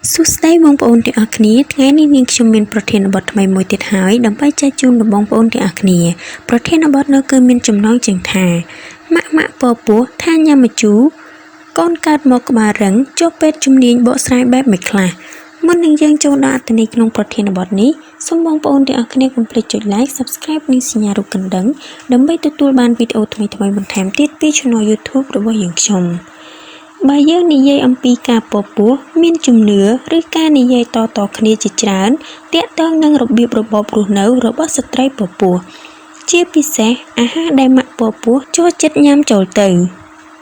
សួស្តីបងប្អូនទាំងអស់គ្នាថ្ងៃនេះនាងខ្ញុំមានប្រធានបទថ្មីមួយទៀតហើយដើម្បីចែកជូនដល់បងប្អូនទាំងអស់គ្នាប្រធានបទនោះគឺមានចំណងជើងថាម៉ាក់ម៉ាក់ពពោះថាញ៉ាំម្ជូរកូនកើតមកក្បាលរឹងចុះពេទ្យជំនាញបកស្រាយបែបមិនខ្លះមុននឹងយើងចូលដល់អត្ថន័យក្នុងប្រធានបទនេះសូមបងប្អូនទាំងអស់គ្នាកុំភ្លេចចុច Like Subscribe និងសញ្ញារូបកណ្ដឹងដើម្បីទទួលបានវីដេអូថ្មីៗបន្ថែមទៀតពី Channel YouTube របស់យើងខ្ញុំ។ បើយើងនិយាយអំពីការពពោះមានជំនឿឬការនិយាយតៗគ្នាជាច្រើនទាក់ទងនឹងរបៀបរបបរស់នៅរបស់ស្ត្រីពពោះជាពិសេសអាហារដែលម៉ាក់ពពោះចូលចិត្តញ៉ាំចូលទៅ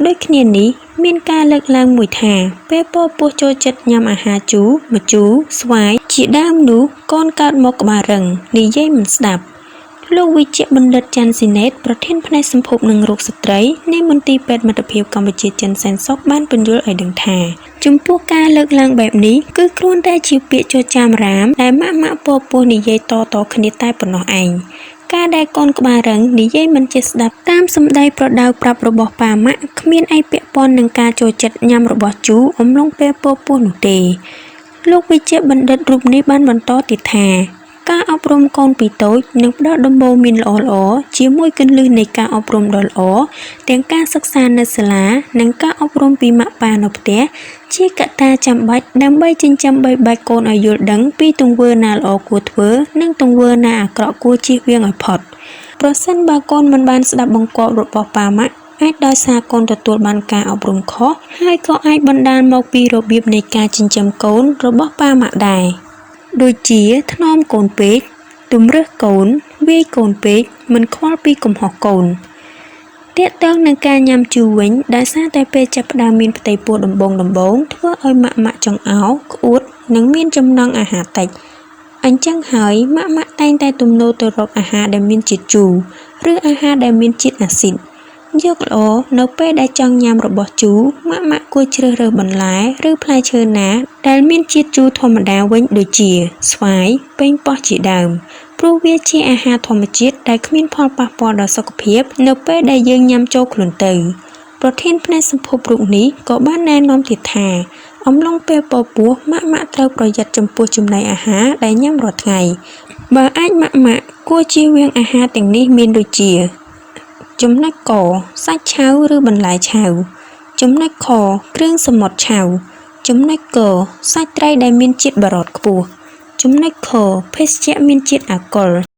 ដូចគ្នានេះមានការលើកឡើងមួយថាពេលពពោះចូលចិត្តញ៉ាំអាហារជូរម្ជូរស្វាយជាដើមនោះកូនកើតមកក្បាលរឹងនិយាយមិនស្ដាប់លោកវិជ្ជបណ្ឌិតច័ន្ទស៊ីណេតប្រធានផ្នែកសម្ភពនិងរោគស្ត្រីនៃមន្ទីរពេទ្យមិត្តភាពកម្ពុជាចិនសែនសុខបានពន្យល់ឲ្យដឹងថាចំពោះការលើកឡើងបែបនេះគឺគ្រាន់តែជាពាក្យចចាមរាមដែលម៉ាក់ម៉ាក់ពពោះនិយាយតៗគ្នាតែប៉ុណ្ណោះឯងការដែលកូនក្បាលរឹងនិយាយមិនចេះស្ដាប់តាមសម្ដីប្រដៅប្រាប់របស់ប៉ាម៉ាក់គ្មានអីពាក់ព័ន្ធនឹងការចូលចិត្តញ៉ាំរបស់ជូរអំឡុងពេលពពោះនោះទេលោកវិជ្ជបណ្ឌិតរូបនេះបានបន្តទៀតថាការអប់រំកូនពីតូចនឹងផ្ដល់ដំបូន្មានល្អៗជាមួយគន្លឹះនៃការអប់រំដ៏ល្អទាំងការសិក្សានៅសាលានិងការអប់រំពីម៉ាក់ប៉ានៅផ្ទះជាកត្តាចាំបាច់ដើម្បីចិញ្ចឹមបីបាច់កូនឲ្យយល់ដឹងពីទង្វើណាល្អគួរធ្វើនិងទង្វើណាអាក្រក់គួរជៀសវាងឲ្យផុតប្រសិនបើកូនមិនបានស្ដាប់បង្គាប់របស់ប៉ាម៉ាក់អាចដោយសារកូនទទួលបានការអប់រំខុសហើយក៏អាចបណ្ដាលមកពីរបៀបនៃការចិញ្ចឹមកូនរបស់ប៉ាម៉ាក់ដែរដូចជាថ្នមកូនពេកទំរើសកូនវាយកូនពេកមិនខ្វល់ពីកំហុសកូនទាក់ទងនឹងការញ៉ាំជូរវិញដោយសារតែពេលចាប់ផ្ដើមមានផ្ទៃពោះដំបូងដំបូងធ្វើឲ្យម៉ាក់ម៉ាក់ចង្អោរក្អួតនិងមានចំណង់អាហារតិចអញ្ចឹងហើយម៉ាក់ម៉ាក់តែងតែទំនោរទៅរកអាហារដែលមានជាតិជូរឬអាហារដែលមានជាតិអាស៊ីតយកល្អនៅពេលដែលចង់ញ៉ាំរបស់ជូរម៉ាក់ម៉ាក់គួរជ្រើសរើសបន្លែឬផ្លែឈើណាដែលមានជាតិជូរធម្មតាវិញដូចជាស្វាយប៉េងប៉ោះជាដើមព្រោះវាជាអាហារធម្មជាតិដែលគ្មានផលប៉ះពាល់ដល់សុខភាពនៅពេលដែលយើងញ៉ាំចូលខ្លួនទៅប្រធានផ្នែកសម្ភពរូបនេះក៏បានណែនាំទៀតថាអំឡុងពេលពពោះម៉ាក់ម៉ាក់ត្រូវប្រយ័ត្នចំពោះចំណីអាហារដែលញ៉ាំរាល់ថ្ងៃបើអាចម៉ាក់ម៉ាក់គួរជៀសវាងអាហារទាំងនេះមានដូចជាចំណុចកសាច់ឆៅឬបន្លែឆៅចំណុចខគ្រឿងសមុទ្រឆៅចំណុចកសាច់ត្រីដែលមានជាតិបារតខ្ពស់ចំណុចខភេសជ្ជៈមានជាតិអាល់កុល។